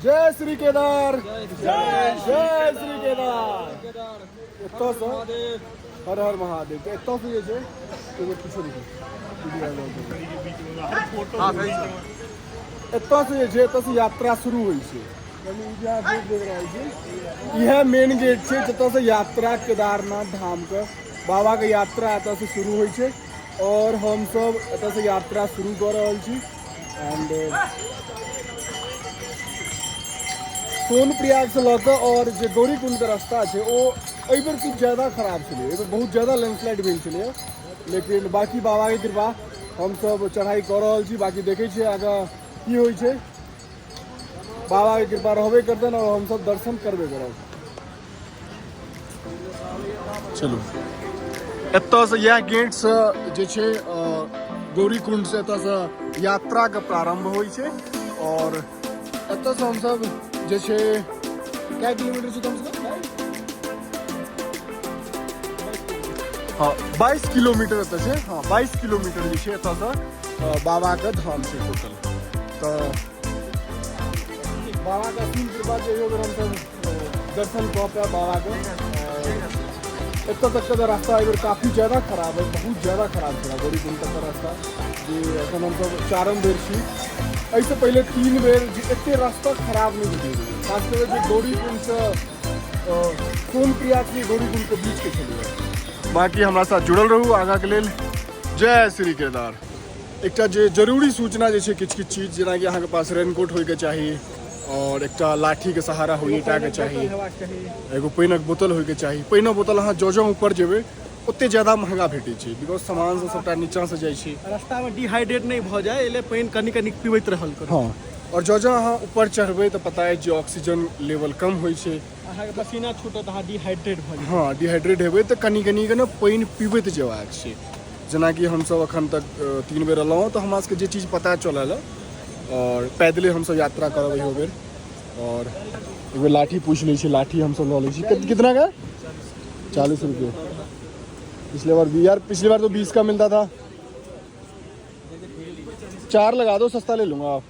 जय श्री केदार, जय श्री केदार। एतऽसँ हर हर महादेव। तऽ एतऽसँ जे छै एगो किछो देखियौ, एतऽसँ जे छै एतऽसँ यात्रा शुरू होइ छै। देख रहल छी, इएह मेन गेट छै जतऽसँ यात्रा केदारनाथ धामके बाबाके यात्रा एतऽसँ शुरू होइ छै। और हमसब एतऽसँ यात्रा शुरू कऽ रहल छी। एंड सोनप्रयाग से लऽ कऽ और जे गौरीकुंड के रास्ता छै ओ एहि बेर किछु ज्यादा खराब छलै, एहि बेर बहुत ज्यादा लैंडस्लाइड भेल छलै। लेकिन बाकी बाबाके कृपा हमसब चढ़ाई कऽ रहल छी। बाकी देखै छियै आगाँ की होइ छै। बाबाके कृपा रहबे करतनि और हमसब दर्शन करबे करब। चलू, एतऽसँ इएह गेटसँ जे छै गौरीकुंडसँ एतऽसँ यात्राके प्रारम्भ होइ छै। और एतऽसँ हमसब जे छै कए किलोमीटर छै कमसँ कम? हँ, 22 किलोमीटर एतऽ छै। हँ, 22 किलोमीटर जे छै एतऽसँ बाबाके धाम छै टोटल। तऽ बाबाके असीम कृपा छै, इहो बेर हमसब दर्शन कऽ पायब बाबाके। एतऽ तक के रास्ता एहि बेर काफी ज्यादा खराब है, बहुत ज्यादा खराब छलै गौरीकुंड तक के रास्ता, जे एखन हमसब चारम बेर छी। एहिसँ पहिले 3 बेर जे एते रास्ता खराब नहि बुझै रहियै, खास कऽ जे गौरीकुंडसँ सोनप्रियाग से गौरीकुंडके बीचके छलै। बाकी हमरा साथ जुड़ल रहू आगाँके लेल। जय श्री केदार। एकटा जे जरूरी सूचना जे छै, किछु किछु चीज जेनाकि अहाँके पास रेनकोट होइके चाही और एकटा लाठीके सहारा होइएटाके चाही, एगो पानिक बोतल होइके चाही। पानिक बोतल अहाँ जँ जँ ऊपर जेबै ओते ज्यादा महंगा भेटै छै, because सामान सब सबटा नीचाँसँ जाइ छै। रास्तामे डिहाइड्रेट नहि भऽ जाय एहि लेल पानि कनि कनि पीबैत रहल करू। हँ, और जँ जँ अहाँ ऊपर चढ़बै तऽ पता अछि जे ऑक्सीजन लेवल कम होइ छै, अहाँके पसीना छूटत, अहाँ डिहाइड्रेट भऽ जायब। हँ, डिहाइड्रेट हेबै तऽ कनि कनि कऽ ने पानि पीबैत जेबाक छै। जेनाकि हमसब एखन तक 3 बेर एलहुँ तऽ हमरा सबके जे चीज पता चलल है, और पैदले हमसब यात्रा करब इहो बेर। और एक बेर लाठी पूछि लै छी, लाठी हमसब लऽ लै छी। कितना का? 40 रुपये। पिछले बार भी यार, पिछली बार तो 20 का मिलता था। 4 लगा दो, सस्ता ले लूँगा। आप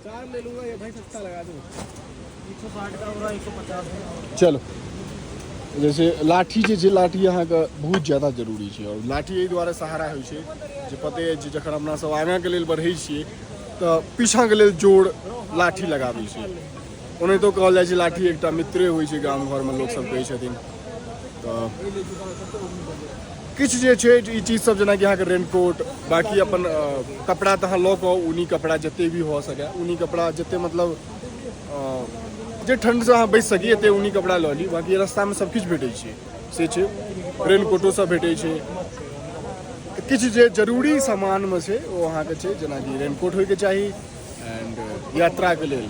4 ले लूँगा ये भाई, सस्ता लगा दो। 160 का हो रहा है, 150। चलो, जैसे लाठी जे छै, लाठी अहाँके बहुत ज्यादा जरूरी छै। और लाठी एहि दुआरे सहारा होइ छै जे पते अछि जे जखन अपना सब आगाँके लेल बढ़ै छियै तऽ पीछाँके लेल जोर लाठी लगाबै छै। ओनाहितो कहल जाइ छै लाठी एकटा मित्रे होइ छै, गाम घरमे लोकसब कहै छथिन। तऽ किछु जे छै ई चीज सब जेनाकि अहाँके रेनकोट, बाकी अपन कपड़ा तऽ अहाँ लऽ कऽ ऊनी कपड़ा जते भी भऽ सकै, ऊनी कपड़ा जते मतलब जे ठण्डसँ अहाँ बचि सकी एते ऊनी कपड़ा लऽ ली। बाकी रास्तामे सब किछु भेटै छै, से छै, रेनकोटो सब भेटै छै। किछु जे जरूरी सामानमे छै ओ अहाँके छै, जेनाकि रेनकोट होइके चाही एंड यात्राके लेल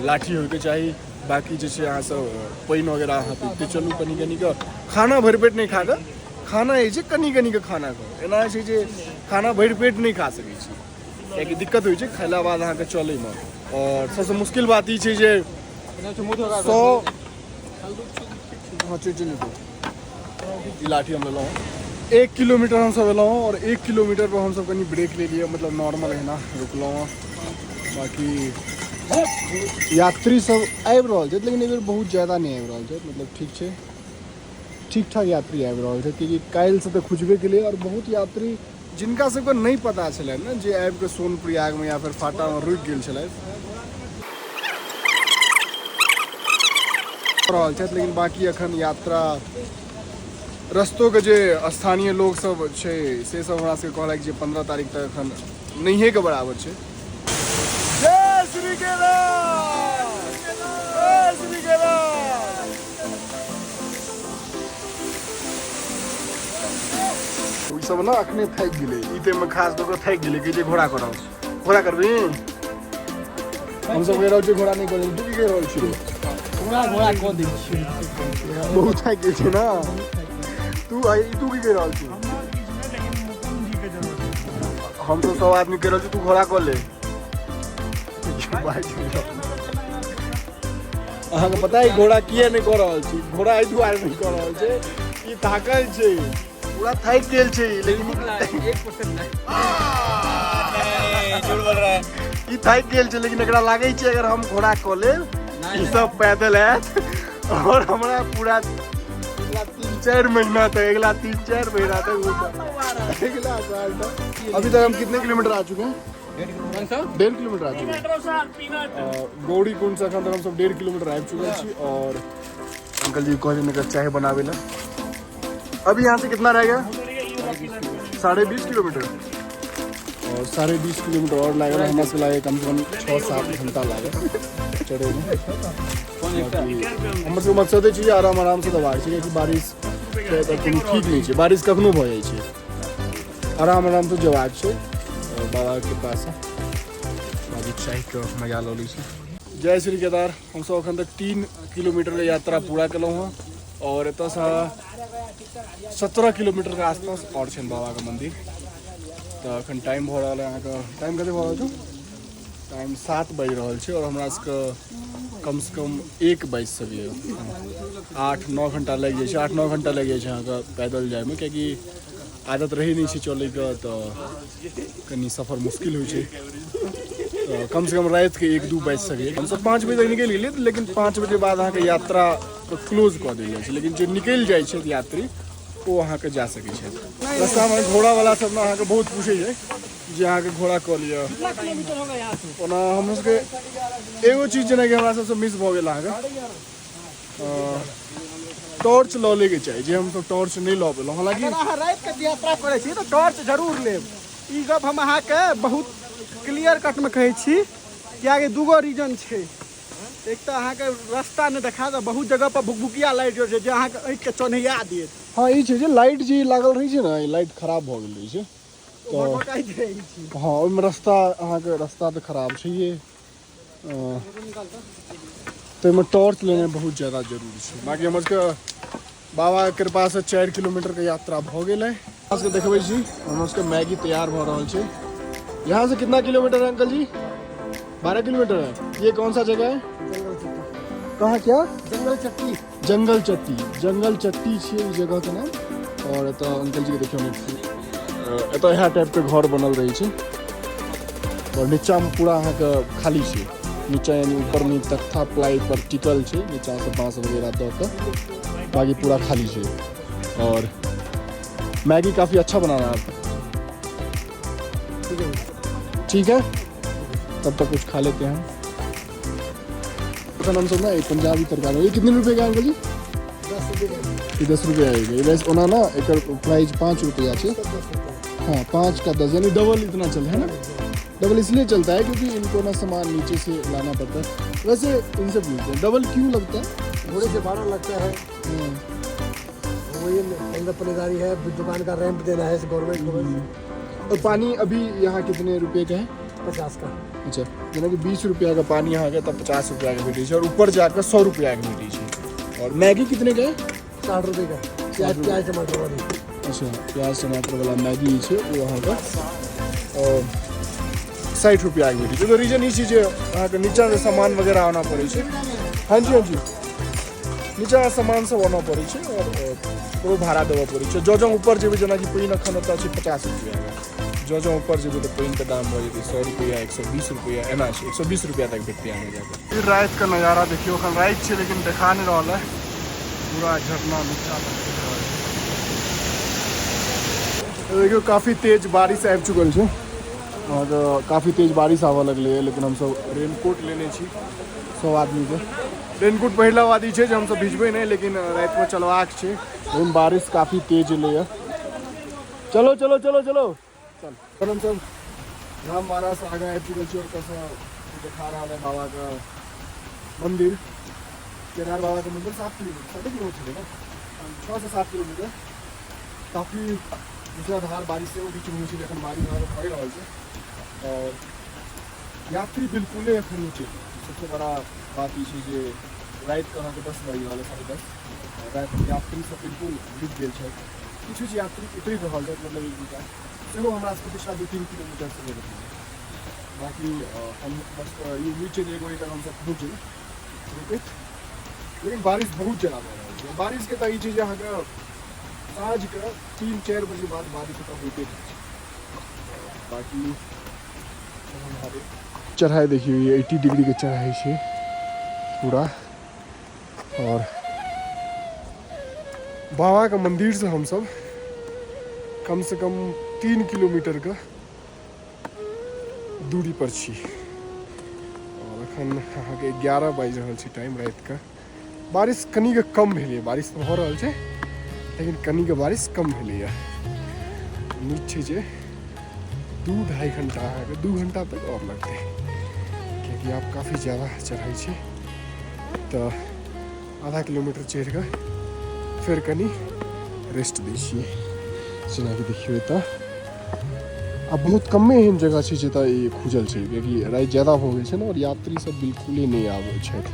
लाठी होइके चाही। बाकी जे छै अहाँ सब पानि वगैरह अहाँ पीते चलू कनि कनि कऽ। खाना भरि पेट नहि खा कऽ, खाना जे छै कनि कनि कऽ खाना खाउ। एना छै जे खाना भरि पेट नहि खा सकै छी, कियाकि दिक्कत होइ छै खेला बाद अहाँके चलैमे। आओर सबसँ मुश्किल बात ई छै जे 100, हँ, चलि जेतौ। ई लाठी हम लेलहुँ। 1 किलोमीटर हमसब एलहुँ और 1 किलोमीटर पर हमसब कनि ब्रेक ले लिए, मतलब नॉर्मल एहिना रुकलहुँ। बाकी यात्री सब आबि रहल छथि, लेकिन एहिबेर बहुत ज्यादा नहि आबि रहल छथि, मतलब ठीक छै, ठीक ठाक यात्री आबि रहल छथि, कियाकि काल्हिसँ तऽ खुजबे केलै। और बहुत यात्री जिनका सबके नहि पता छलनि ने जे आबि कऽ सोनप्रयागमे या फेर फाटामे रुकि गेल छलथि रहल छथि। लेकिन बाकी अखन यात्रा रस्तोके जे स्थानीय लोक सब छै से सब हमरा सबके कहलक जे 15 तारीख तक अखन नहिएके बराबर छै। जय श्री केदार, जय श्री केदार। ई सब ने अखने थाकि गेलै, ई तऽ एहिमे खास कऽ कऽ थाकि गेलै। कहै छै घोड़ा करब, घोड़ा करबही? हमसब कहि रहल छियै घोड़ा नहि करै। तू की कहि रहल छी? घोड़ा घोड़ा कऽ दै छियै। बहुत थाकि गेल छै ने तू। आई तू की कहि रहल छी? हम तो सब आदमी कहि रहल छी तू घोड़ा कऽ ले। अहाँके पता है घोड़ा किया नहि कऽ रहल छी? घोड़ा एहि दुआरे नहि कऽ रहल छै, ई थाकल छै, पूरा थाकि गेल छै। लेकिन 1% झूठ बोल रहा है। ई थाकि गेल छै, लेकिन एकरा लागै छै अगर हम घोड़ा कऽ लेब ई सब पैदल आयत और हमरा पूरा अगला 3-4 महीना तक, अगला 3-4 महीना तक, अगला साल तक। अभी तक हम कितने किलोमीटर आ चुके हैं? 1.5 किलोमीटर आ चुके हैं। गौरी कुंड से अखन तक हम सब 1.5 किलोमीटर आबि चुकल छी और अंकल जी कहलिन एकर चाय बनावे ला। अभी यहाँ से कितना रह गया? 20.5 किलोमीटर। और 20.5 किलोमीटर और लागल, हमरा सबके लागे कम से कम 6-7 घंटा लागल चढ़े में। हमर सबके मकसद छै जे आराम आराम से दबाक छै, कियाकि बारिश के तऽ कोनो ठीक नहि छै, बारिश कखनो भऽ जाइ छै। आराम आराम से जेबाक छै और बाबा के पास बाबू चाय के मजा लऽ लै छी। जय श्री केदार। हमसब अखन तक 3 किलोमीटर के यात्रा पूरा केलहुँ हँ और एतऽसँ 17 किलोमीटर के आसपास और छनि बाबा के मंदिर। तऽ अखन टाइम भऽ रहल है अहाँके, टाइम कते भऽ रहल छै? टाइम 7 बाजि रहल छै और हमरा सबके कम से कम 1 बाजि सकैए, 8-9 घंटा लागि जाइ छै, 8-9 घंटा लागि जाइ छै अहाँके पैदल जाइमे, कियाकि आदत रहै नहि छै चलैके, तऽ कनि सफर मुश्किल होइ छै। तऽ कम से कम रातिके 1-2 बाजि सकैए। हमसब 5 बजे तक निकलि गेलियै, लेकिन 5 बजे बाद अहाँके यात्रा क्लोज कऽ देल जाइ छै, लेकिन जे निकलि जाइ छै यात्री ओ अहाँके जा सकै छै। रास्तामे घोड़ावला सब ने अहाँके बहुत पूछै छै जे अहाँके घोड़ा कऽ लिअ। ओना हमर सबके एगो चीज जेनाकि हमरा सबसँ मिस भऽ गेल अहाँके टॉर्च लऽ लैके चाही, जे हमसब टॉर्च नहि लऽ पेलहुँ। हालाँकि अगर अहाँ रातिके यात्रा करै छी तऽ टॉर्च जरूर लेब। ई गप हम अहाँके बहुत क्लियर कटमे कहै छी, कियाकि दूगो रीजन छै। एक तऽ अहाँके रास्ता नहि देखा देत, बहुत जगह पर भुकभुकिया लाइट जे छै जे अहाँके आँखिके चोन्हिया देत। हँ, ई छै जे लाइट जे लागल रहै छै ने, ई लाइट खराब भऽ गेल रहै छै तऽ भकभकाइत रहै छै। हँ, ओहिमे रास्ता अहाँके रास्ता तऽ खराब छैहे, ताहिमे टॉर्च लेनाइ बहुत ज्यादा जरूरी छै। बाँकी हमर सबके बाबाके कृपासँ 4 किलोमीटरके यात्रा भऽ गेल है। अहाँ सबके देखबै छी हमर सबके मैगी तैयार भऽ रहल छै। यहाँ से कितना किलोमीटर है अंकल जी? 12 किलोमीटर है। ये कौन सा जगह है? कहाँ क्या? जंगल चट्टी। जंगल चट्टी, जंगल चट्टी छियै ई जगह के नाम। और एतऽ अंकल जी के देखियौ, एतऽ इएह टाइप के घर बनल रहै छै और नीचा में पूरा अहाँके खाली छै। नीचा यानी ऊपर में तख्ता प्लाई पर टिकल छै, नीचा से बांस वगैरह दऽ कऽ, बाकी पूरा खाली छै। और मैगी काफी अच्छा बना रहा है। ठीक है, तब तक कुछ खा लेते हैं। हम सब ना एक पंजाबी तरकारी। ये कितने रुपए का अंकल जी? 10 रुपये का। ये 10 रुपये आएगा। ये वैसे ओना ना एकर प्राइस 5 रुपया है। हाँ, 5 का 10, यानी डबल इतना चल है ना। डबल इसलिए चलता है क्योंकि इनको ना सामान नीचे से लाना पड़ता है। वैसे इनसे पूछते हैं डबल क्यों लगता है? घोड़े से भाड़ा लगता है। वही 15 पनेदारी है, दुकान का रेंट देना है गवर्नमेंट को। और पानी अभी यहाँ कितने रुपये का है? 50 का। अच्छा, यानी कि 20 रुपया का पानी यहाँ का, तब 50 रुपया का भेटै छै और ऊपर जाकर 100 रुपया का भेटै छै। और मैगी कितने का है? 60 रुपये का। प्याज टमाटर वाली। अच्छा, प्याज टमाटर वाला मैगी छै ओ अहाँके और 60 रुपया के भेटै छै। तो रीजन ई छै जे अहाँके नीचाँ से सामान वगैरह आना पड़ै छै। हाँ जी, हाँ जी, नीचाँ सामान सब आना पड़ै छै और ओकरो भाड़ा देबऽ पड़ै छै। जँ जँ ऊपर जेबै, जेनाकि पानि एखन ओतऽ छै 50 रुपया के, जँ जँ ऊपर जेबै तऽ पानिके दाम भऽ जेतै 100 रुपया, 120 रुपया, एना छै, 120 रुपया तक भेटतै अहाँके जाकऽ। ई रातिके नजारा देखियौ, एखन राति छै लेकिन देखा नहि रहल है, पूरा झरना नीचाँ तक दिख रहल छै। देखियौ काफी तेज बारिश आबि चुकल छै, अहाँके काफी तेज बारिश आबऽ लगलैए, लेकिन हमसब रेनकोट लेने छी। सब आदमीके रेनकोट पहिरला बाद ई छै जे हमसब भिजबै नहि, लेकिन रातिमे चलबाक छै, लेकिन बारिश काफी तेज एलैए। चलो चलो चलो चलो चल। तहन हमसब रामबाड़ा से आगाँ आबि चुकल छी और ओतऽसँ देखा रहल है बाबाके मंदिर, केदार बाबाके मंदिर। 7 किलोमीटर, 7 किलोमीटर छलै ने, 6 से 7 किलोमीटर। काफी मूसलाधार बारिश सेहो बीचमे होइ छै, जखन बारिश अहाँके पड़ि रहल छै और यात्री बिल्कुले एखन नहि छै। सबसँ बड़ा बात ई छै जे रातिके अहाँके 10 बाजि रहल है, 10:30 राति, यात्री सब बिल्कुल रुकि गेल छै। किछु किछु यात्री उतरि रहल छै, मतलब एक दूटा सेहो हमरा सबके पिछला 2-3 किलोमीटर से भेटल। बाकी हम बस ई उम्मीद छै जे एगो एक हमसब पहुँच जेबै रुकैत, लेकिन बारिश बहुत ज्यादा भऽ रहल छै। बारिशके तऽ ई छै जे अहाँके साँझके 3-4 बजे बाद बारिश ओतऽ होइते रहै छै। बाकी चढ़ाइ देखियौ, ई 80 डिग्रीके चढ़ाइ छै पूरा। और बाबाके मन्दिरसँ हमसब कम से कम 3 किलोमीटरके दूरी पर छी। और अखन अहाँके 11 बाजि रहल छै टाइम रातिके। बारिश कनिके कम भेलैए, बारिश तऽ भऽ रहल छै लेकिन कनिके बारिश कम भेलैए। उम्मीद छै जे 2-2.5 घंटा अहाँके 2 घंटा तक आओर लगतै, कियाकि आब काफी ज्यादा चढ़ाइ छै। तऽ आधा किलोमीटर चढ़ि कऽ फेर कनि रेस्ट दै छियै। जेनाकि देखियौ एतऽ आब बहुत कमे एहन जगह छै जतऽ ई खुजल छै, कियाकि राति ज्यादा भऽ गेल छै ने और यात्री सब बिल्कुले नहि आबै छथि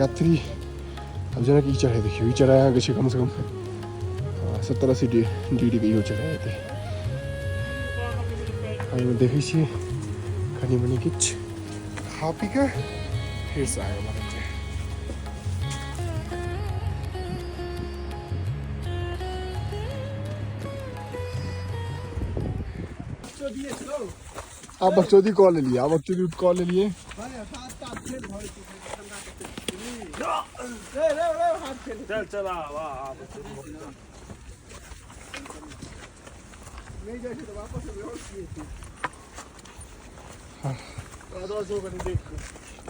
यात्री। आब जेनाकि ई चढ़ाइ देखियौ, ई चढ़ाइ अहाँके छै कमसँ कम 70-80 डिग्रीके इहो चढ़ाइ हेतै। एहिमे देखै छियै कनि मनि किछु खा पी कऽ फेरसँ आगाँ बढ़ल जाय। आब बकचोदी कऽ लेलियै, आब बकचोदी कऽ लेलियै। चल चल आ आ आ।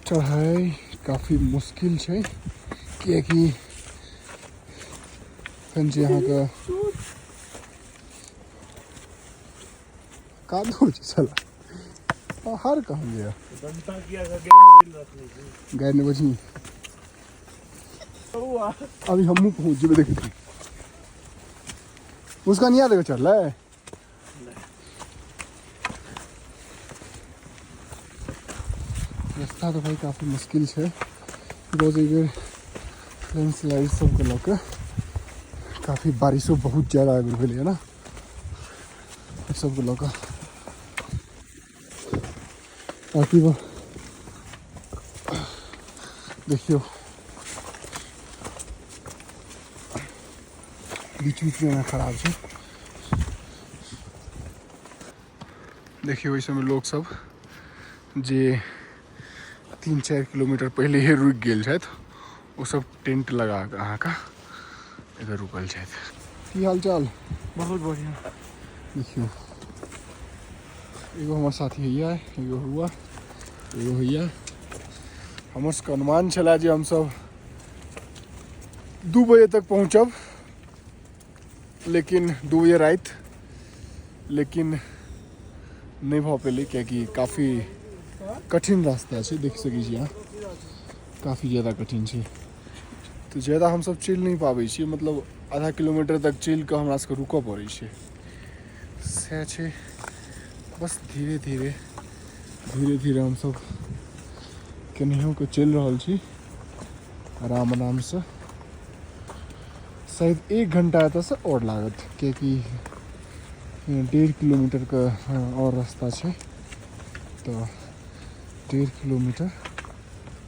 चढ़ाइ काफी मुश्किल छै, कियाकि एखन जे अहाँके कादो छै साला पहाड़ कहाँ गया। गाय ने बची अभी हमहूँ पहुँच जेबै। देखै छी मुस्कान याद चढ़लै। रास्ता तऽ भाई काफी मुश्किल छै, because एहि बेर लैंडस्लाइड सबके लऽ कऽ काफी बारिशो बहुत ज्यादा एहि बेर भेलैए ने, सबके लऽ कऽ। बाकी देखियौ बीच बीचमे एना खराब छै। देखियौ ओहि सबमे लोक सब जे 3-4 किलोमीटर पहिले ही रुकि गेल छथि, ओ सब टेंट लगा कऽ अहाँके इधर रुकल छथि। की हाल चाल? बहुत बढ़िया। देखियौ एगो हमर साथी हैया, एगो हुआ, एगो हैया। हमर सबके अनुमान छलै जे हमसब 2 बजे तक पहुँचब, लेकिन 2 बजे राति, लेकिन नहि भऽ पेलै, कियाकि काफी कठिन रास्ता छै। देख सकै छी अहाँ, काफी ज्यादा कठिन छै। तऽ ज्यादा हमसब चलि नहि पाबै छियै, मतलब आधा किलोमीटर तक चलि कऽ हमरा सबके रुकऽ पड़ै छै। सएह छै, बस धीरे धीरे धीरे धीरे हमसब केनाहियो कऽ चलि रहल छी आराम आरामसँ। शायद 1 घंटा एतऽसँ आओर लागत, कियाकि 1.5 किलोमीटरके आओर रास्ता छै। तऽ 1.5 किलोमीटर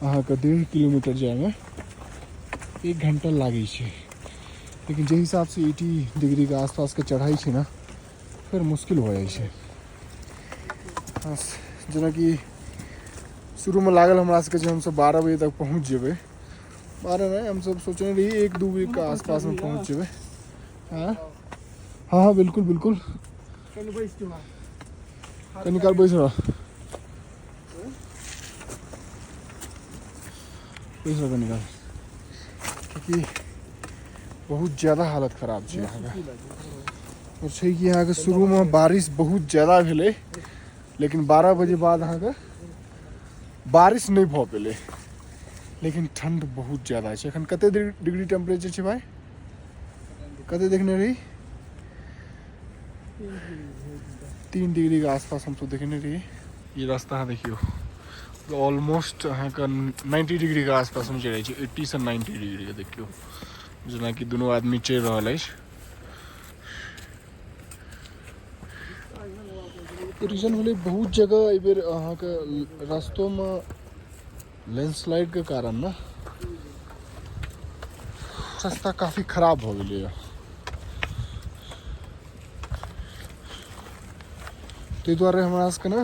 अहाँके 1.5 किलोमीटर जाइमे 1 घंटा लागै छै, लेकिन जाहि हिसाबसँ 80 डिग्रीके आसपासके चढ़ाइ छै ने, फेर मुश्किल भऽ जाइ छै। जेनाकि शुरूमे लागल हमरा सबके जे हमसब 12 बजे तक पहुँच जेबै, 12 नहि, हमसब सोचने रही 1-2 बजेके आसपासमे पहुँच जेबै। हाँ हाँ हाँ बिल्कुल बिल्कुल, कनी काल बैस रह, बैस रह कनी काल, क्योंकि बहुत ज़्यादा हालत खराब छै यहाँ। और छै कि अहाँके शुरूमे बारिश बहुत ज़्यादा भेलै, लेकिन 12 बजे बाद अहाँके बारिश नहि भऽ पेलै, लेकिन ठंड बहुत ज़्यादा छै। एखन कते डिग्री टेम्परेचर छै भाई? कते देखने रही? 3 डिग्री के आसपास हमसब देखने रही। ई रास्ता अहाँ देखियौ, ऑलमोस्ट अहाँके 90 डिग्री के आसपासमे चढ़ै छै, 80 से 90 डिग्री के। देखियौ जेनाकि दुनू आदमी चढ़ि रहल अछि। रीजन भेलै बहुत जगह एहिबेर अहाँके रास्तोमे लैंडस्लाइडके कारण ने रास्ता काफी खराब भऽ गेलैए। ताहि दुआरे हमरा सबके ने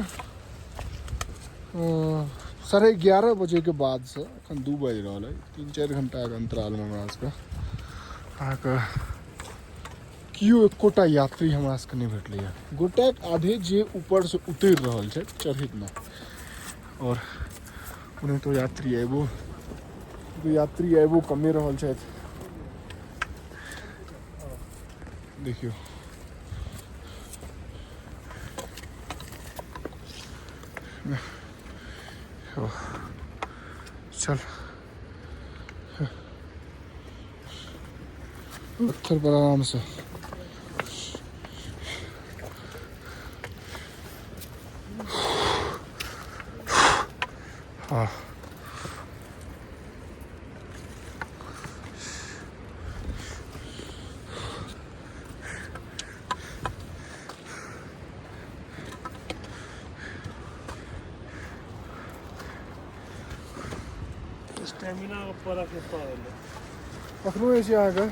11:30 बजेके बादसँ एखन 2 बाजि रहल अइ, 3-4 घंटाके अंतरालमे हमरा सबके अहाँके केओ एकोटा यात्री हमरा सबके नहि भेटलैए। गोटेक आधे जे ऊपरसँ उतरि रहल छै चढ़ैत नहि, आओर ओनाहितो यात्री आबिओ यात्री आबिओ कमे रहल छथि। देखियौ चल पत्थर पर आराम से। हाँ स्टेमिना ऊपर के पड़ल। अखनो जे छै अहाँके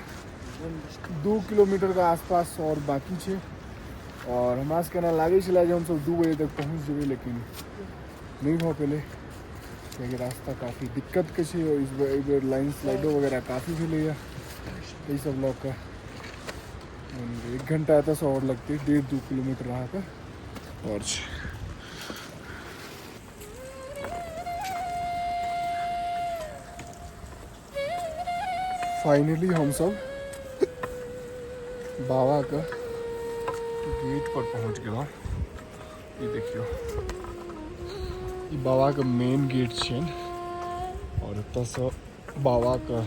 2 किलोमीटर के आसपास और बाकी छै। और हमरा सबके एना लागै छलै जे हमसब 2 बजे तक पहुँच जेबै, लेकिन नहि भऽ पेलै, कियाकि रास्ता काफी दिक्कत के छै। और एहि बेर लाइन स्लाइडो वगैरह काफी भेलैए, एहि सब लऽ कऽ 1 घंटा एतऽसँ आओर लगतै, 1.5-2 किलोमीटर अहाँके आओर छै। फाइनली हमसब बाबा के गेट पर पहुँच गेलहुँ। ई देखियौ, ई बाबा के मेन गेट छियनि और एतऽसँ बाबा के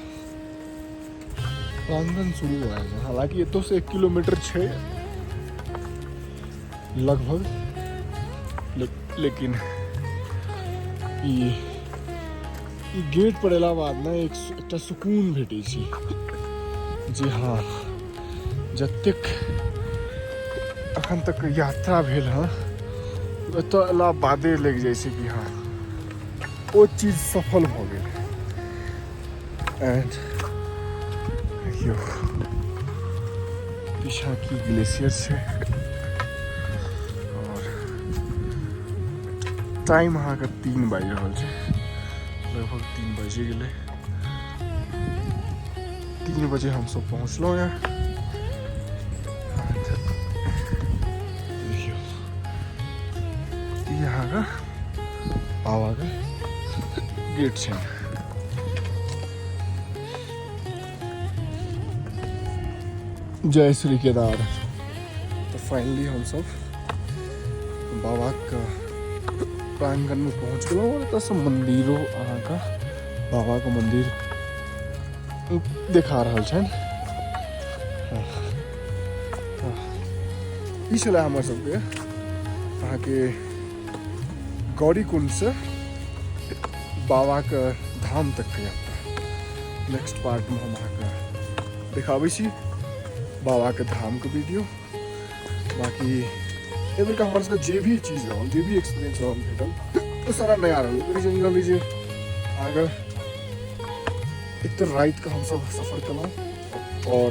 प्रांगण शुरू भए जाइ छै। हालांकि एतऽसँ 1 किलोमीटर छै लगभग, लेकिन ई गेट पर एला बाद ने एकटा सुकून भेटै छै जे हाँ जतेक अखन तक यात्रा भेल हँ एतऽ एला बादे लागि जाइ छै कि हाँ ओ चीज सफल भऽ गेल। एंड देखियौ पीछा की ग्लेशियर छै और टाइम अहाँके 3 बाजि रहल छै, लगभग 3 बजे गेलै। 3 बजे हमसब पहुँचलहुँ यहाँ। देखियौ ई अहाँके बाबाके गेट छै। जय श्री केदार। तो फाइनली हमसब बाबाके प्रांगणमे पहुँच गेलहुँ और एतऽसँ मंदिरो अहाँके बाबाके मंदिर देखा रहल छनि। ई छलै हमर सबके अहाँके गौरीकुंडसँ बाबाके धाम तकके यात्रा। नेक्स्ट पार्टमे हम अहाँके देखाबै छी बाबाके धामके वीडियो। बाकी एहि बेरका हमर सबके जे भी चीज रहल, जे भी एक्सपीरियंस रहल भेटल, ओ सारा नया रहल। रीजन ई रहलै जे अहाँके एक तऽ रातिके हमसब सफर केलहुँ और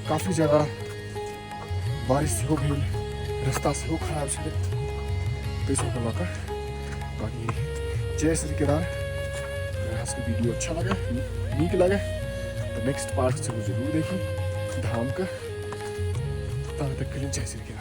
काफी ज्यादा बारिश सेहो भेल, रास्ता सेहो खराब छलै, ताहि सबके लऽ कऽ। बाकी जय श्री केदार। अगर अहाँ सबके वीडियो अच्छा लगे, नीक लगे, तऽ नेक्स्ट पार्ट सेहो जरूर देखी धामके। तब तक के लिए जय श्री केदार।